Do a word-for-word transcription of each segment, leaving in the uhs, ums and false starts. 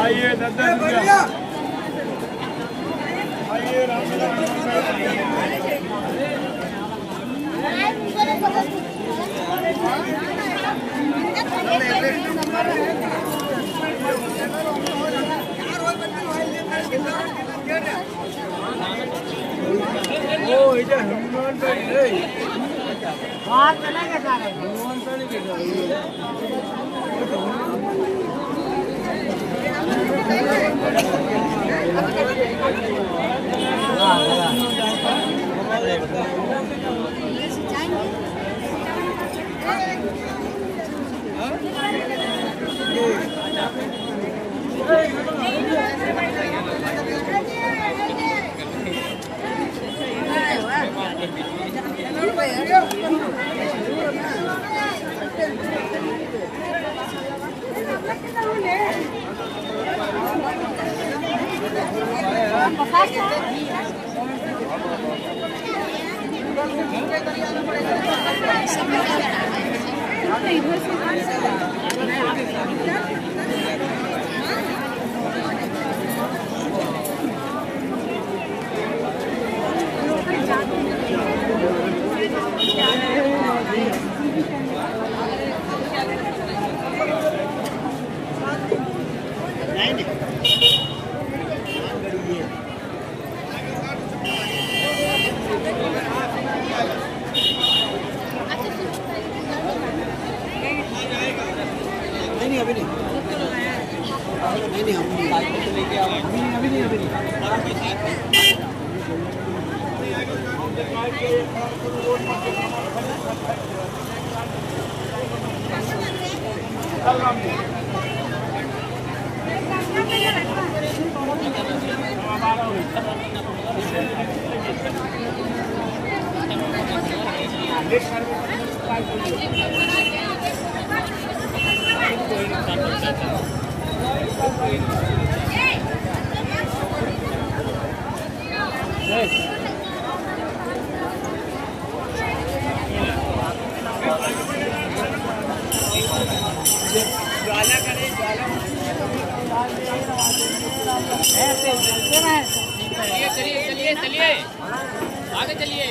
आइए, दस दस रुपया। नहीं, नहीं, अभी नहीं। नहीं, नहीं, अभी नहीं। अभी नहीं, अभी नहीं, अभी नहीं। चलिए, चलिए, चलिए, चलिए, आगे चलिए।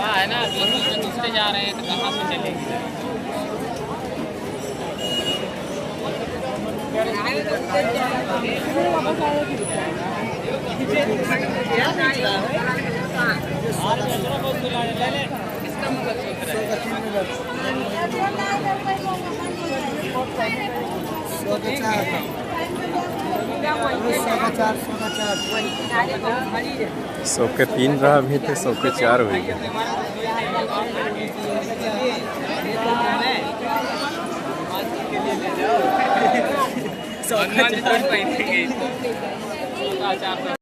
हाँ, है ना, बीच बीच में घुसते जा रहे हैं, तो कहाँ से चलेगी? सौ के तीन रहा, अभी तो सौ के चार होइ गया। सौ का चार।